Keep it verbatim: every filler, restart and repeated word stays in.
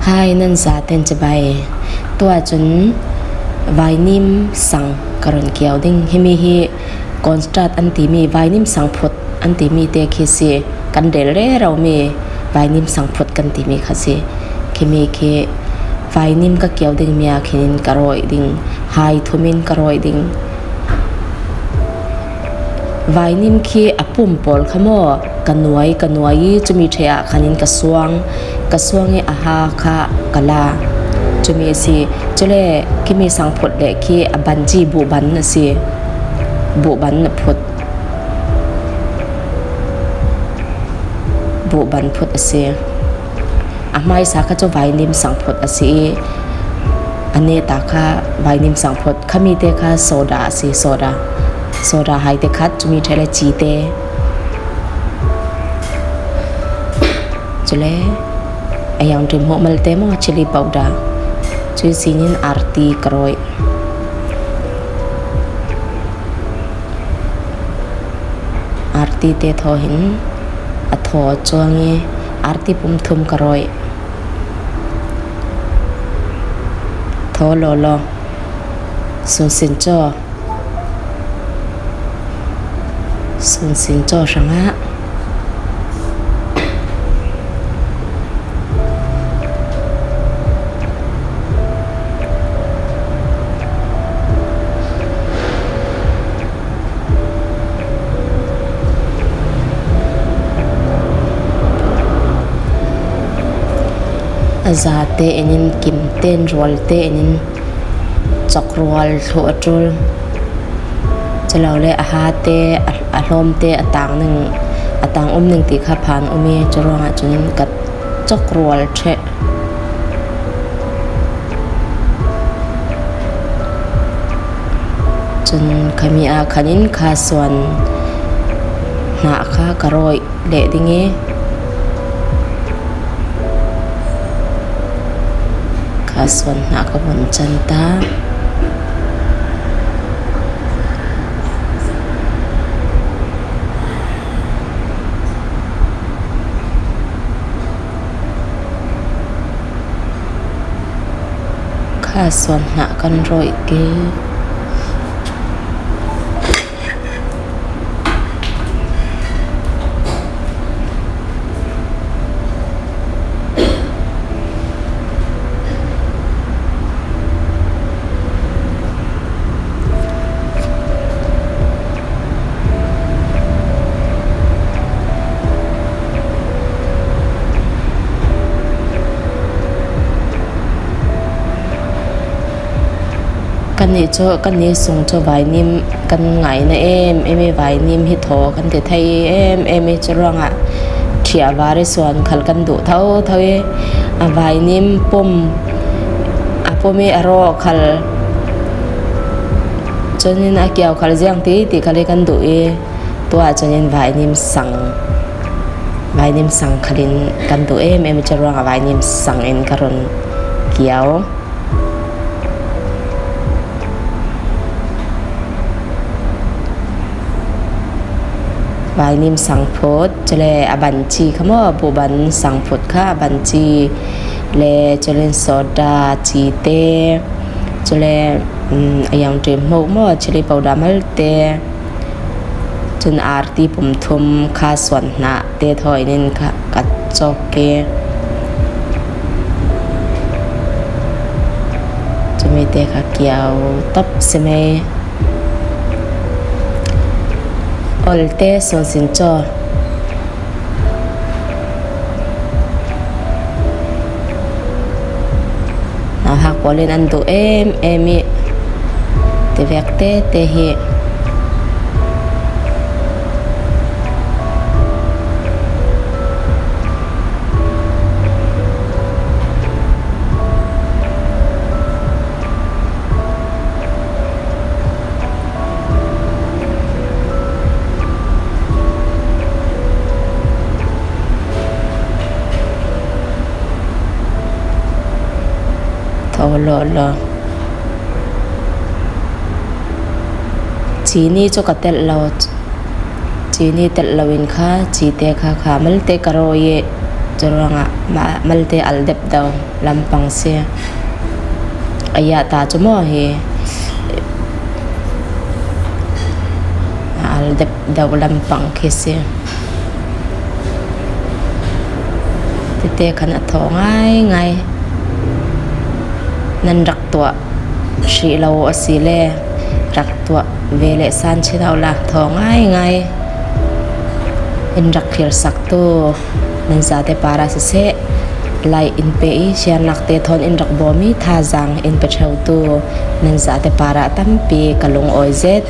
Hai nan zaten cibai. Tua cun vainim sang ka run kiau ding. Himi hi cornstarch an timi, vainim sang phut an timi te khi si, kan rel rero mi vainim sang phut kan timi kha si. Khimi khi vainim ka kiau ding mi a khinin ka rawih ding, hai thumin ka rawih ding. Vainim khi a pum pawl kha maw, ka nuai, ka nuai i cumi ṭhe ah khanin ka suang, ka suang i a ha kha ka la. Cumi a si. Cule khimi sang phut le khi a ban ci buhban a si. Buhban a phut. Buhban phut a si. A hmaisa kha cu vainim sang phut a si i a neta kha vainim sang phut, khami te kha soda a si, soda. Soda hai te khat, cumi ṭhe le ci te. Cule a yang ṭim hmuh malte maw, chili powder. Cui sinin arti ka rawih. Arti te thaw hin a thaw cuang i arti pum thum ka rawih. Thaw lawlaw. Sunsin caw. Sunsin caw hrangah. A zate enin, kimte in, rualte enin cawkrual thluh a ṭul. Culole a hate, a, a hlawmte a tang ning, a tang um ning ti kha phan um i, curuangah cun ka cawkrual ṭheh. Cun khami ah khanin kha suan hnah kha ka rawih leh ding i, kha suan hnah ka vun can ta. Kha suan hnah kan rawih ke. Kannih cu, kannih sung cu vainim kan ngai na em em i, vainim hi thaw kan ti thei em em i, curuangah ṭhiahvar i suan khal kan duh thotho i, a vainim pum, a pum i a raw khal, cunin a kiau khal ziang ti ti khal i kan duh i, tuah cunin vainim sang, vainim sang khalin kan duh em em i, curuangah vainim sang in ka run kiau. Vainim sang phut, cule a banci kha maw, buhban sang phut kha a banci le, cule soda ci te, cule, um, a yang ṭim hmuh maw, chili powder malte, cun arti pum thum kha suan hnah te thaw in ka, ka cawk ke. Cumi te kha kiau tap si mei. Olte sunsin caw. Nauhak pawl in an duh em em i, tivek tete hi. Tho lawlaw. Cini cu ka telh lo. Cini telh lo in kha, cite kha, kha malte ka rawi i, Curuangah ma-, malte al dep deuh lampang si. A iah ta cu maw hi, a al dep deuh lampang khi si. Tete khan a thaw ngaingai. Nan rak tuah hrih lo a si le rak tuah ve le san chin hau la, thaw ngaingai. In rak khirsak tu nan zate parah siseh, like in pe i, share nak te thawn in rak bawm i, thazaang in pe theu tu nan zate parah tampi ka lungawi zet.